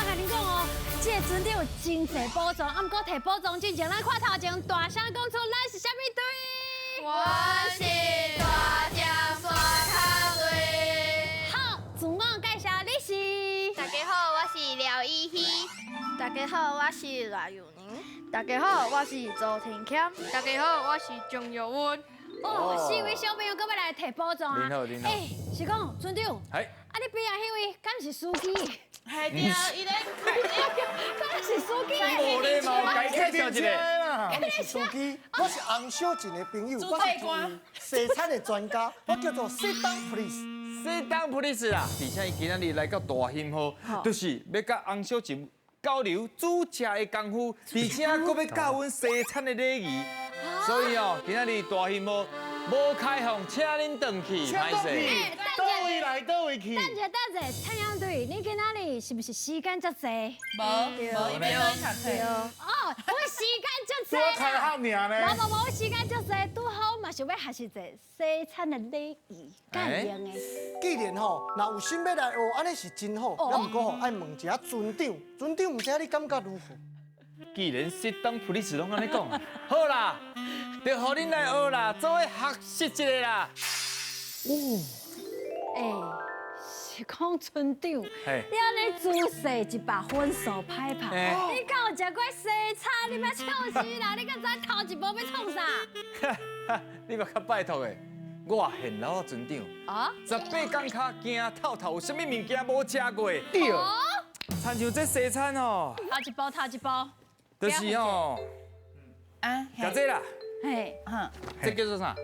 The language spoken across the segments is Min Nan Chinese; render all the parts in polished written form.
共恁講哦，這个船長有真濟寶藏，啊，毋過提寶藏之前，咱看頭前大聲講出咱是啥物隊？我是大尖山跤隊。好，自我介紹，你是？大家好，我是廖以希。大家好，我是賴玉寧。大家好，我是周庭謙。大家好，我是張玉溫。哦，四位小朋友閣欲來提寶藏啊！恁好，恁好。欸，是講船長，係。啊，你邊仔彼位敢是司機？係對，伊咧敢是司機？無禮貌，家己介紹一下。我毋是司機，我是洪小靜的朋友，我是西餐的專家，我叫做 Sit down please。 Sit down please 啦，而且伊今仔日來到大興號，就是欲佮洪小靜交流煮食的功夫，而且閣欲教阮西餐的禮儀。所以哦，今仔日大興號無開放，請恁轉去，歹勢。佗位來佗位去。等者等者，太陽隊，你今仔日是毋是時間遮濟？無無，伊欲轉去讀冊。哦，我時間足濟。多開學爾呢。無無無，我時間足濟，拄好嘛是欲學習一下西餐的禮儀，敢會用的。既然吼，若有心欲來學，按呢是真好。啊，毋過吼，愛問一下船長，船長毋知你感覺如何？既然 sit down please 攏按呢講，好啦，就予恁來學啦，做伙學習一下啦。哦，欸，是講船長，你按呢姿勢100分數歹拍，你敢有食過西餐？你欲笑死啦！你敢知頭一步欲創啥？你嘛較拜託的，我現老船長，18工跤行透透，有啥物物件無食過？對，親像這西餐哦，頭一步，頭一步。就是哦，啊，共這啦，嘿，這叫做啥？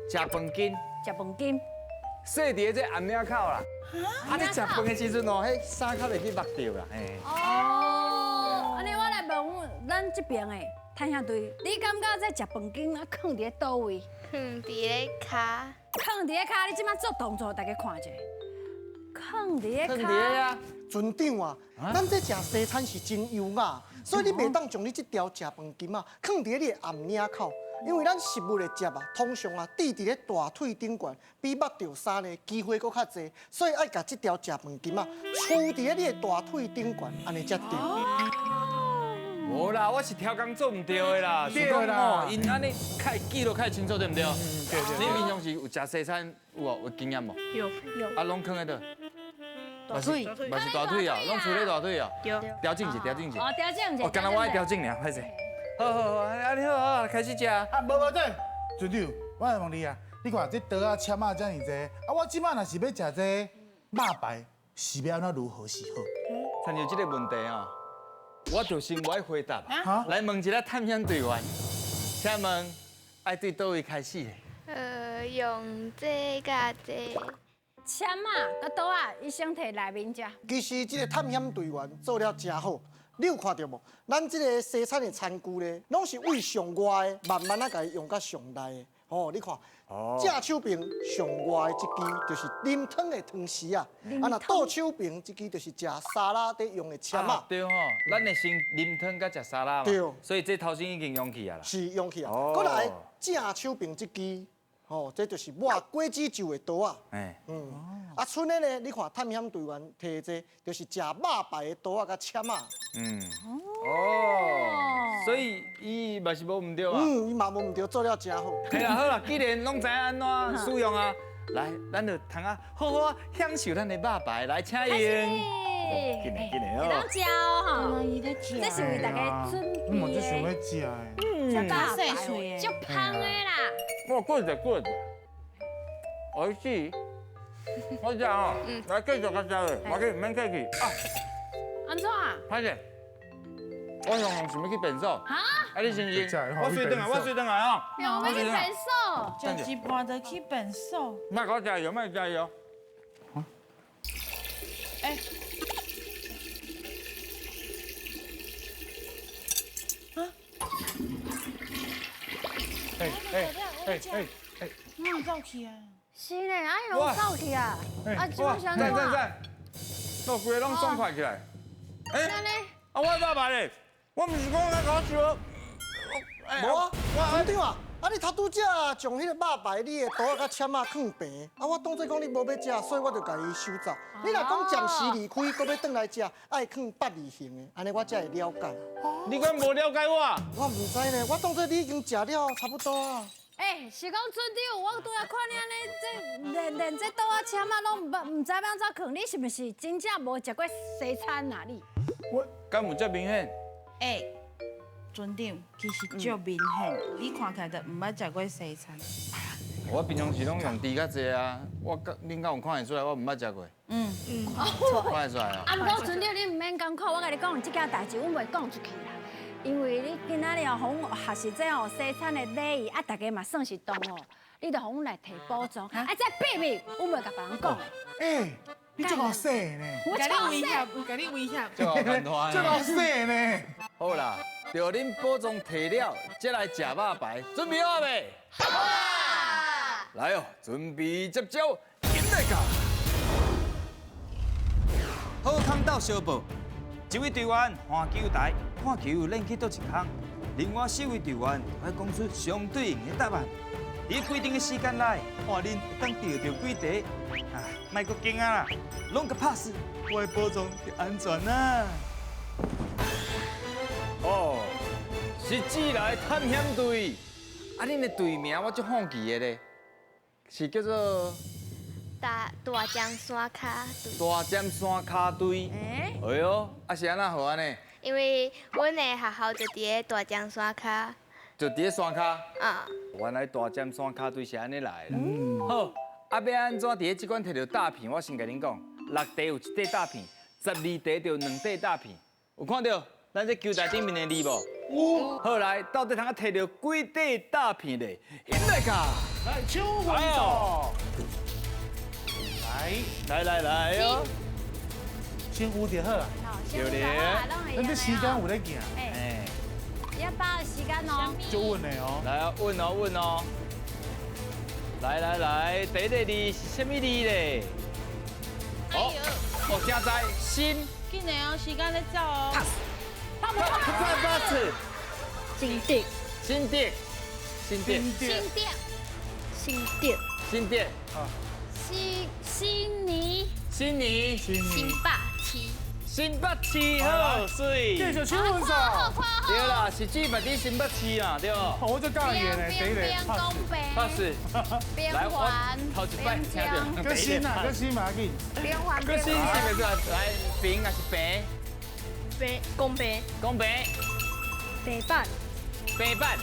食飯巾。食飯巾。踅佇這頷領口啦。啊，你食飯的時陣哦，彼衫較袂去目著啦。嘿。哦，按呢我來問咱這邊的探險隊，你感覺這食飯巾啊，囥佇咧佗位？囥佇咧跤。囥佇咧跤，你這擺做動作，大家看一下。囥佇咧跤。囥佇咧啊。船長啊，咱這食西餐是真優雅，所以你袂當將你這條食飯巾啊，囥佇咧你的頷領口，因為咱食物的摺啊，通常啊，置佇咧大腿頂懸，比目著衫呢機會閣較濟，所以愛共這條食飯巾啊，跙佇咧你的大腿頂懸，按呢才對。無啦，我是刁工做毋對的啦，是講哦，𪜶按呢較會記錄較會清楚，對毋對？對對。你平常時有食西餐有無？有經驗無？有有。啊，攏囥佇佗？大腿，嘛是大腿啊，攏跙咧大腿啊。對。調整一下，調整一下。哦，調整一下。哦，敢若我愛調整爾，歹勢。好好好，啊你好好，開始食。啊，無無等，船長，我來問你啊，你看這刀仔簽仔遮爾濟，啊，我這擺若是欲食這肉排，是欲按怎如何是好？親像這個問題哦，我就先無愛回答。來問一下探險隊員，請問愛對佗位開始？用這佮這。簽仔，佮刀仔，伊先提內面食。其實這個探險隊員做了誠好，你有看著無？咱這個西餐的餐具咧，攏是對上外的，慢慢仔共伊用到上內的。哦，你看，正手邊上外的這支就是啉湯的湯匙啊，啊若倒手邊這支就是食沙拉咧用的簽仔。對吼，咱會先啉湯佮食沙拉嘛。對。所以這頭先已經用去啊啦。是用去啊。閣來正手邊這支。哦，這就是抹果子醬的刀仔。嗯，啊，賰的呢，你看探險隊員提這，就是食肉排的刀仔佮簽仔。嗯。哦。所以伊嘛是無毋對啊。嗯，伊嘛無毋對，做了誠好。嘿啦，好啦，既然攏知影按怎使用啊，來，咱就通啊好好享受咱的肉排，來請用。緊來緊來哦。會當食哦，吼。這是為大家準備的。我就想欲食的。嗯。肉排，足香的啦。我過一過一，おいしい。我食哦，來繼續較食咧，我去毋免客氣。啊，按怎？歹勢，我雄雄想欲去便所。哈？啊，你先先，我隨轉來，我隨轉來哦。欲去便所？食一半就去便所。莫閣加油，莫加油。欸。啊？欸欸欸欸欸！哪有走去啊？是呢，啊伊攏走去啊！啊，這是按怎？讚讚讚！都規个攏爽快起來。欸，啊，我肉排咧，我毋是講欲共我燒。無啊，船長啊，啊，你頭拄才將彼个肉排，你的刀仔佮簽仔囥平，啊，我當作講你無欲食，所以我就共伊收走。你若講暫時離開，閣欲轉來食，愛囥八字形的，按呢我才會了解。你敢無了解我？我毋知呢，我當作你已經食了差不多啊。欸，是講村長，我拄仔看你按呢，這連這刀仔簽仔攏毋捌，毋知欲按怎囥，你是毋是真正無食過西餐啊？你？我敢有遮明顯？欸，村長其實足明顯，你看起來就毋捌食過西餐。我平常時攏用豬較濟啊，我恁敢有看會出來我毋捌食過？嗯嗯，看會出來啊。啊，毋過村長你毋免感慨，我共你講這件代誌，阮袂講出去啦。因為你今仔日哦，予阮學習這哦西餐的禮儀，啊，大家嘛算是同學，你就予阮來提寶藏，啊，這秘密，阮袂共別人講的。欸，你這夠細呢？我共你威脅，有共你威脅。這夠簡單。這夠細呢？好啦，著恁寶藏提了，才來食肉排，準備好未？好啦。來哦，準備接招，緊來到。好康鬥相報，一位隊員換球台，看球練去佗一項，另外四位隊員愛講出相對應的答案。佇規定的時間內，看恁會當著著幾題。啊，莫閣驚啊啦，攏共拍死，我的寶藏就安全啦。哦，是智來探險隊。啊，恁的隊名我足好奇的咧，是叫做大尖山跤隊。大尖山跤隊。哎喲，啊是按怎號按呢？因為阮的學校就佇咧大尖山跤。就佇咧山跤。啊。原來大尖山跤隊是按呢來的啦。好，啊欲按怎佇咧這關摕著詐騙？我先共恁講，6題有1塊詐騙，12題就2塊詐騙。有看著咱這球台頂面的字無？有。好來，到底通啊摕著幾塊詐騙咧？來噶，來搶分數。來來來來哦。先有就好啦。對咧。咱這時間有咧行。哎。要把握時間哦。就穩的哦。來啊，穩哦，穩哦。來來來，第一個字是啥物字咧？哦，哦，正在新。緊的哦，時間咧走哦。 Pass。 pass。新店。新店。新店。新店。新店。新店。新新泥。新泥。新北市。新北市好，媠。繼續搶分數。對啦，是指嘛佇新北市啊，對。我就教伊咧，第一個。 pass。邊環。頭一擺聽著。閣新啊，閣新嘛緊。邊環。閣新是袂出來，來平還是平？平，公平。公平。平板。平板。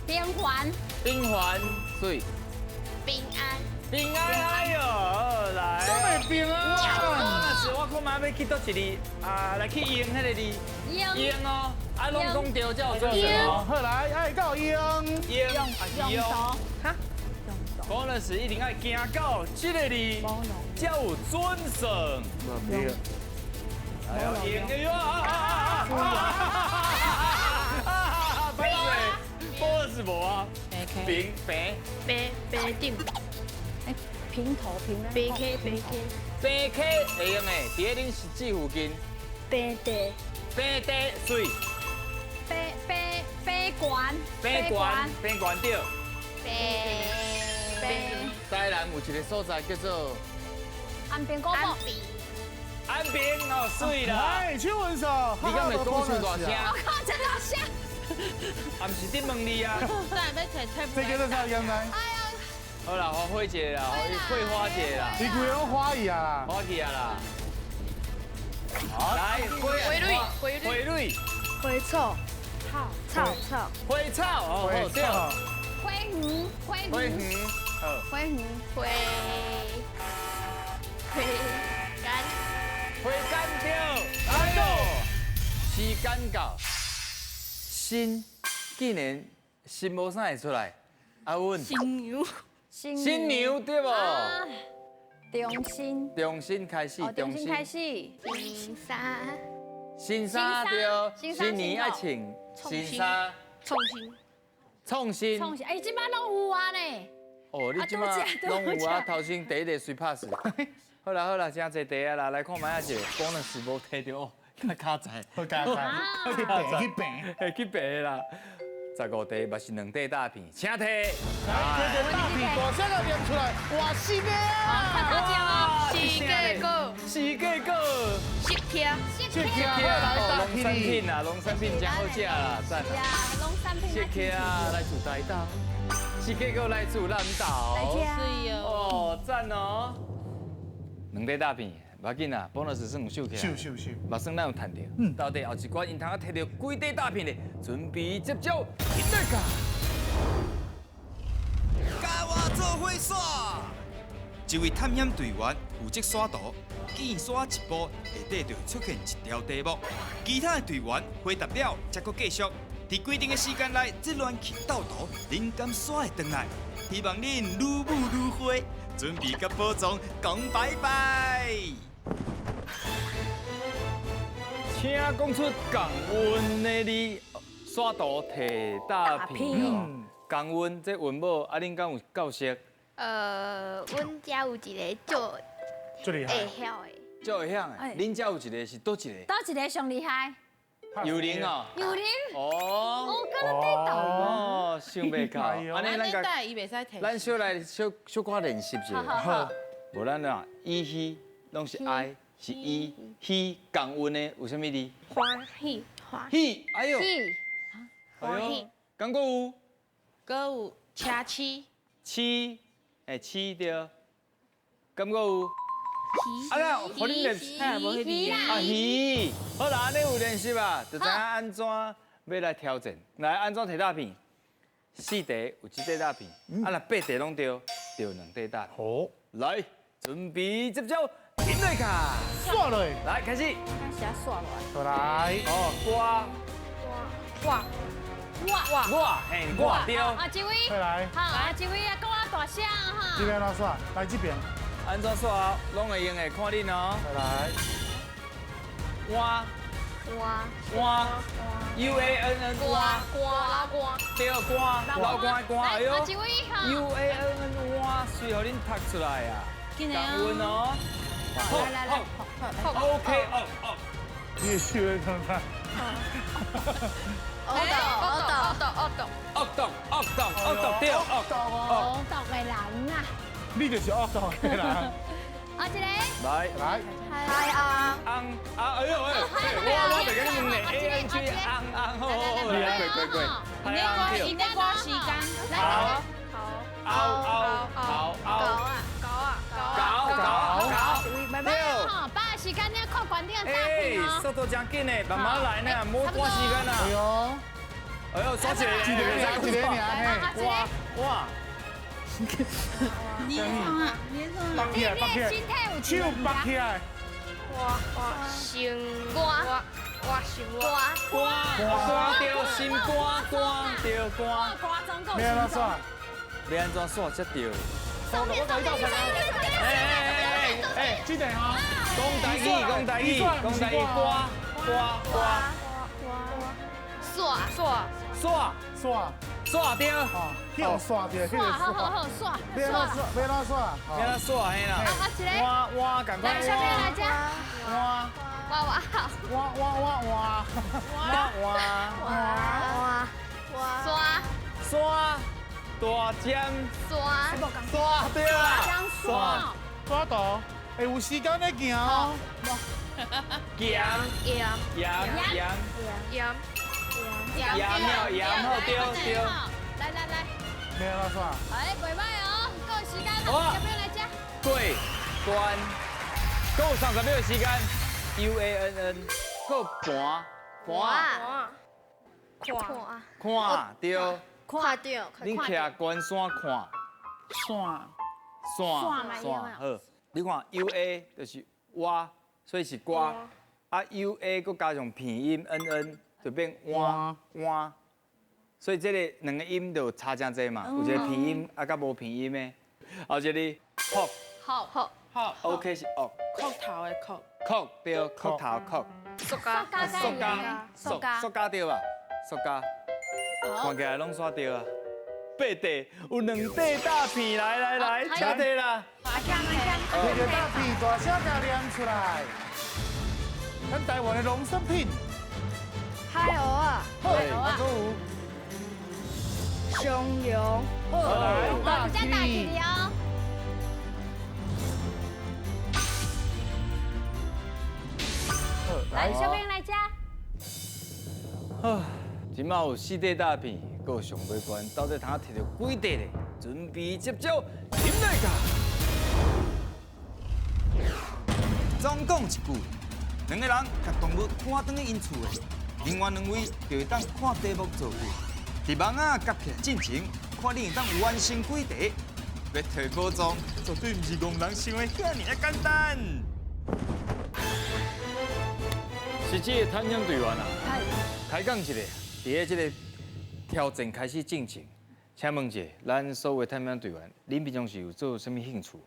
邊環。邊環，媠。平安。平安，哎喲，來。啥物平安？我是我看嘛欲去佗一字啊，來去用彼个字。用哦，啊，攏講對才有準哦。好來，愛到用。用還是用？哈？可能是一定愛行到這个字，才有準算。對。哎呦，用的喲啊啊啊啊啊！歹勢，波是無啊？平平平平頂。平頭平平溪平溪。平溪會用的，佇咧恁汐止附近。平地。平地媠。平平平懸。平懸，平懸對。平平。台南有一個所在叫做安平古堡。安平哦，媠啦。來，搶分數。你敢會講傷大聲？我靠，真大聲！啊，毋是佇問你啊。這叫做啥？剛才。好啦，我花一个啦，桂花姐啦。你規個花去啊啦。花去啊啦。來，花花蕊，花蕊，花草，草草草，花草，哦，好對。花園，花花園，好。花園，花花干，花干對。哎喲，時間到，新竟然新無啥會出來，啊阮新娘。新娘對無？重新。重新開始。重新開始。新衫。新衫對。新年愛穿新衫。創新。創新。創新，哎，這擺攏有啊呢。哦，你這擺攏有啊，頭先第一个隨 pass。好啦好啦，真濟題啊啦，來看覓仔一個，可能是無提著哦，較較在。好加在，去病去病，會去病啦。15块嘛是2块大片，请提。来，提个大片，大声共念出来，哇，是的啊！四个果，四个果，熟起，熟起，来农产品啊，农产品真好食啦，赞啦！农产品。熟起啊，来自台东，四个果来自南投。来哦，赞哦。2块大片。无要紧啦，bonus 算有收起来，收收收，嘛算咱有趁著。到底后一关𪜶通啊摕著几块大片咧？准备接招，起来噶！佮我做伙耍。一位探险队员负责刷图，见刷一步，下底就会出现一条题目。其他的队员回答了，才阁继续。伫规定的时间内，这乱去斗图，恁敢刷会转来？希望恁愈舞愈花，准备佮宝藏讲拜拜。请讲出共韵的字，刷图提大片。共韵这韵母，啊，恁敢有够熟？阮遮有一个做最厉害，会晓的，足会晓的。恁遮有一个是佗一个？佗一个上厉害？尤玲哦。尤玲。哦。哦，敢若底到。哦，想袂到。按呢咱家，伊袂使提。咱小来小小可练习一下。好。无咱啊，伊希拢是爱。是伊、喜共韵的有啥物字？欢喜，欢喜，哎呦，欢喜，敢阁有？阁有车鼠，鼠，哎，鼠对。敢阁有？啊那，予恁练习，啊鱼，好啦，按呢有练习啊，就知影按怎欲来挑战。来，按怎提大片？4题有一块大片，啊若8题拢对，就2块大片。好，来，准备接招。停落卡，刷落，来开始，开始刷落来，来，哦，歌，哇，哇，我，嘿，我对，啊，这位，来，好，啊，这位啊，讲啊大声哈，这边怎刷？来这边，按怎刷？拢会用的，看恁哦，来，哇，哇，哇，U A N N，哇，老官，对，官，老官官，哎呦，U A N N，哇，随予恁读出来啊，共韵哦。来来来，OK 哦哦，你是咧创啥？恶毒恶毒恶毒恶毒恶毒恶毒恶毒对，恶毒恶毒的人啊！你就是恶毒的人。啊，这个来来，海昂昂啊！哎呦哎，我袂共你问咧，A N G 昂昂，好好好，来过过过，你咧你咧赶时间，来，好，拗拗拗拗搞啊搞啊搞搞搞。慢慢吼，把时间咧看关掉大片哦。速度真紧的，慢慢来呢，莫赶时间啊。哎呦，哎呦，刷一个，一个一个尔，哇哇！你创啊，你创啊，绑起来，绑起来，手绑起来。我我心我我心我肝肝对心肝肝对肝。欲按怎刷？欲按怎刷才对？上面上面上面。哎哎哎，这个哈，讲台语，讲台语，讲台语，歌歌歌，刷刷刷刷刷对，哦，刷对，刷，好好好，刷，欲按怎刷？欲按怎刷？欲按怎刷嘿啦？啊，一个，换换，赶快，来，小朋友来遮，换，哇哇好，换换换换，换换刷刷。大尖刷刷对啦，刷刷图，会有时间咧行哦。咸盐盐盐盐盐了盐好对对。来来来，欲按怎刷？哎，袂歹哦，够时间了，小朋友来遮。过关，阁有30秒的时间。U A N N，阁盘盘看看对。看著，恁徛关山看，线线线好。你看 U A 就是蛙，所以是歌。啊 U A 阁加上片音 N N 就变蛙蛙。所以这个两个音就差真济嘛，有一个片音啊，佮无片音的。后一个哭好好好，OK 是哦，哭头的哭，哭对，哭头哭。塑胶塑胶塑塑胶对吧？塑胶。看起来拢刷对啊！8块有2块大片，来来来，请提啦！提著大片，大声共念出来。咱台湾的农产品。海蚵仔。好，啊，阁有。上游。好，来，大起哦。来，小兵来加。好，这马有四块大片，阁有上尾关，到底通摕著几块咧？准备接招，进来噶。总共一句，两个人共动物赶转去𪜶厝的，另外两位就会当看题目造句。伫网仔夹起来进前，看你会当完成几题。欲提宝藏，绝对毋是戆人想的遐尔仔简单。是这个探险队员啊，开讲一下，伫咧这个挑战开始进前，请问一下，咱所有探险队员，恁平常时有做啥物兴趣？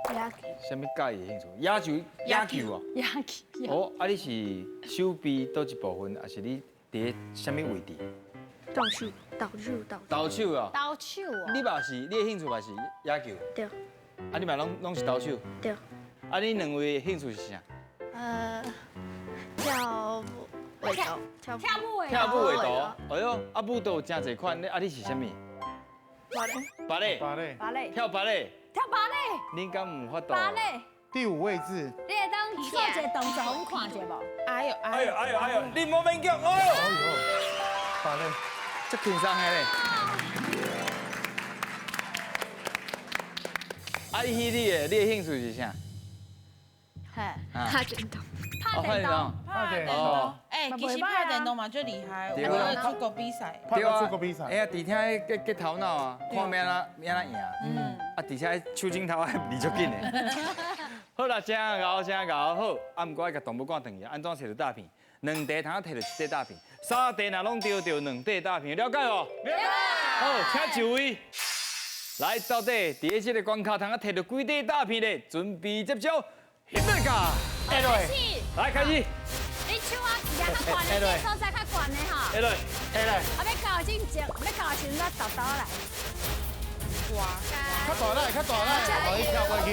野球。啥物佮意的兴趣？野球，野球啊。野球。哦，啊，你是手臂佗一部分，还是你伫咧啥物位置？投手，投手，投。投手啊。投手哦。你嘛是，你的兴趣嘛是野球？对。啊，你嘛拢是投手？对。啊，你两位的兴趣是啥？跳舞的图，跳舞的跳舞的图。哎呦，啊舞蹈有真济款，啊你是啥物？芭蕾。芭蕾。芭蕾。芭蕾。跳芭蕾。跳芭蕾。恁敢有法度？芭蕾。第五位置。你会当做一个动作，予阮看一下无？哎呦哎呦哎呦哎呦，你莫勉强哦。哎呦，芭蕾，这轻松的咧。啊，你你的兴趣是啥？嘿，拍电动。拍电动，拍电动。哎，其实拍电动嘛足厉害，有出国比赛。对啊，出国比赛。哎呀，而且结结头脑啊，看欲按怎欲按怎赢。嗯。啊，而且手指头还离足紧的。好啦，真𠢕真𠢕好。啊，毋过爱共动物赶转去，按怎揣著大片？两块通摕著一块大片，三块若拢著著两块大片，了解无？了解。好，请就位。来，到底伫咧这个关卡通摕著几块大片咧？准备接招，翕来噶。来开始。你手啊，举较悬的，这所在较悬的吼。来，来。啊，欲到进前，欲到时阵才豆豆来。哇！较大力，较大力，可以跳过去，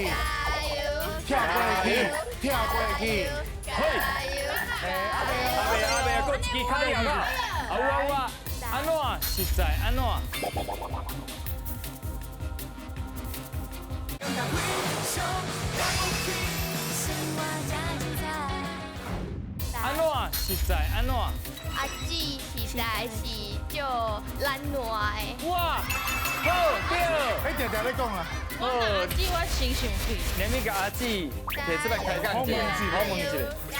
跳过去，跳过去。嘿。阿伯阿伯，阁一支跤了啊！有啊有啊，按怎？实在按怎？按怎？实在按怎？阿姊实在是足懒惰的。哇！好对。你定定咧讲啊。我阿姊我先生气。连你共阿姊提出来开讲一下，好问一下。加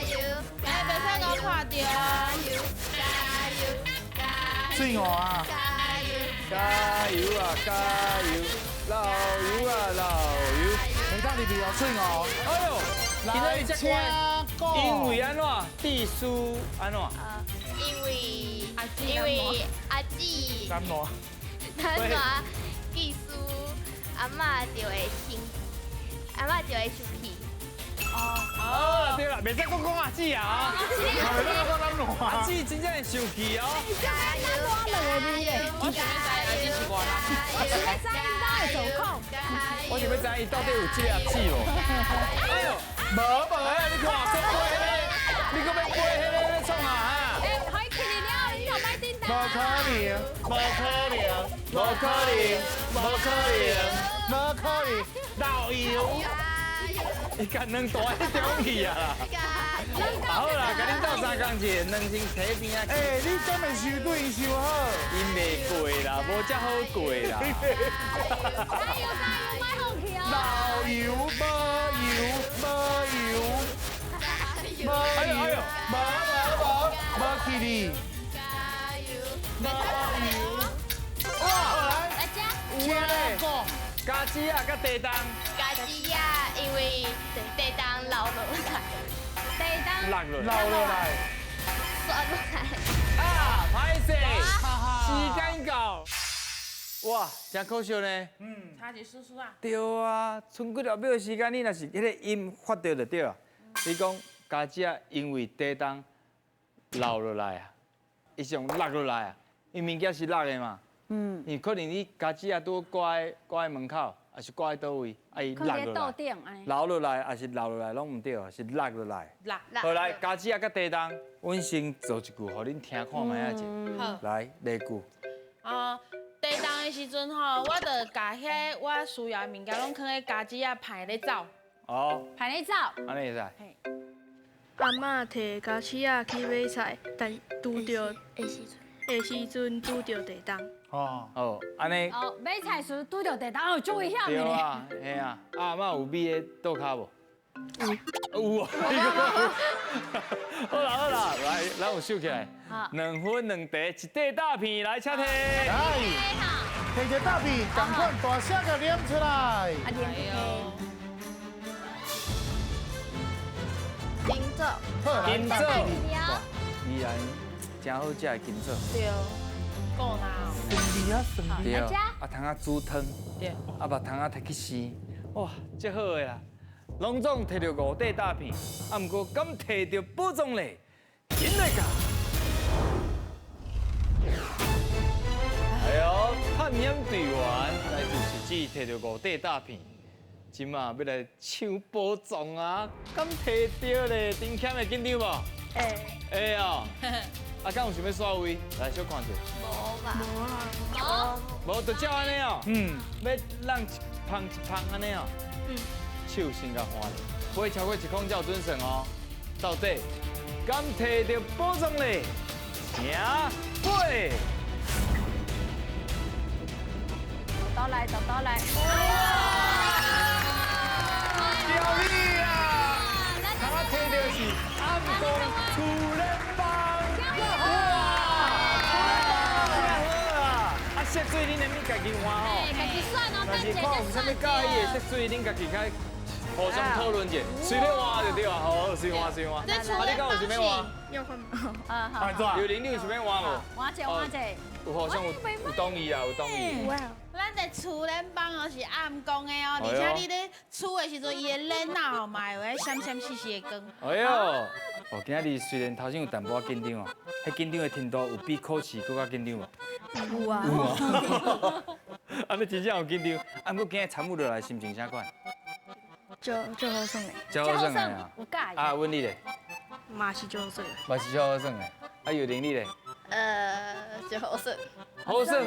油！哎，袂使讲看著。加油！加油！水鹅啊！加油！加油啊！加油！老油啊！老油！袂当入去哦，水鹅。哎呦！来，请讲。因为按怎？地书按怎？因为阿姊。懒惰。懒惰，技术阿嬷就会生，阿嬷就会生气。哦，对了，袂使阁讲阿姊啊！阿姊真正会生气哦。加油！我想欲知阿姊是外人。我想欲知𪜶兜的状况。我想欲知伊到底有这个阿姊无？哎呦，无无，哎，你看，阁飞彼个，你阁欲飞彼个欲创啥啊？哎，予伊起了，你就莫叮当。无可能，无可能，无可能，无可能，无可能，老油。伊干两大彼中去啊啦！好啦，共恁斗相共一下，两先提边仔。哎，你敢会收对𪜶收好？𪜶袂过啦，无遮好过啦。加油加油，莫放弃哦！老油无油无油，无油无无无无去哩。加油！无油。哇！来吃。有啊咧。家姊仔佮地动。家姊仔因为地动流落来。地动落落流落来。刷落来。啊，歹势，时间到。哇，真可惜呢。嗯，差一丝丝啊。对啊，賰几落秒时间，你若是彼个音发著就对啊。你讲家姊仔因为地动流落来啊，伊是用落落来啊，伊物件是落的嘛。嗯，因为可能你家姊仔拄挂伫门口，抑是挂伫佗位，啊伊落落来，流落来，抑是流落来，拢毋对，是落落来。落。好来，家姊仔佮地动，阮先造一句，予恁听看觅仔者。好。来，例句。啊，的时阵吼，我就共遐我需要的物件攏囥咧家子仔排咧走。哦，排咧走。按呢会使。阿嬷提家鼠仔去买菜，但拄著的时阵拄著地动。哦哦，按呢。哦，买菜时拄著地动，哦，足危险的。对啊，嘿啊，阿嬷有米咧桌跤无？有。有啊。好啦好啦，来，咱有收起来。2分2茶，一块大片来，请提。来，提一个大片，同款大声共念出来。啊，念。金枣。金枣。依然真好食的金枣。对。够啦。酸味啊，酸味。对。啊，通仔煮汤。对。啊，把通仔摕去生，哇，足好的啦。攏总摕著5块大片，啊，毋过敢摕著宝藏咧？真来噶！哎呦，探险队员来自是只摕著5块大片，这马欲来抢宝藏啊！敢摕著咧？真险会紧张无？会。会哦。啊，敢有想欲刷位？来小看一下。无吧？无啦。无。无就照按呢哦。嗯。欲弄一芳一芳按呢哦。嗯。手先共换，不会超过1空才有准算哦。到底敢摕著宝藏咧？请飞。豆来，豆豆来。掉你啊！他摕著是暗光厝链棒。哇！厝链棒，真好啊！啊，色水恁会免家己换哦。家己选哦，但是看有啥物佮意的色水，恁家己较互相讨论者，随便换就对啊，好，随换随换。啊，你敢有想欲换？要换吗？啊好。有玲，你有想欲换无？换者换者。有互相有同意啊，有同意。咱这厝链棒哦是暗光的哦，而且你咧厝的时阵，伊的链仔吼嘛会有闪闪烁烁的光。哎呦，哦，今日虽然头先有淡薄仔紧张哦，彼紧张的程度有比考试阁较紧张无？有啊。有啊。按呢真正有紧张，啊，毋过今日参与落来心情啥款？足好耍的。足好耍的啊！有佮意。啊，阮你咧？嘛是足好耍。嘛是足好耍的。啊，尤玲你咧？足好耍。好耍。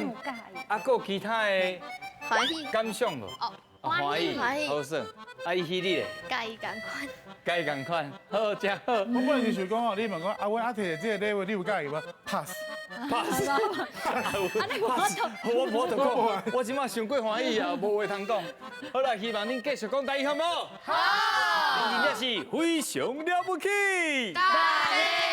啊，阁有其他的欢喜感想无？哦，欢喜，好耍。啊，伊喜你咧？佮伊仝款。佮伊仝款，好，真好。我本来是想讲哦，你问讲啊，阮啊摕著这个礼物，你有佮意无？Pass。 Pass。我无得讲，我这马伤过欢喜啊，无话通讲。好啦，希望恁继续讲台语好无？好。恁真正是非常了不起。大家。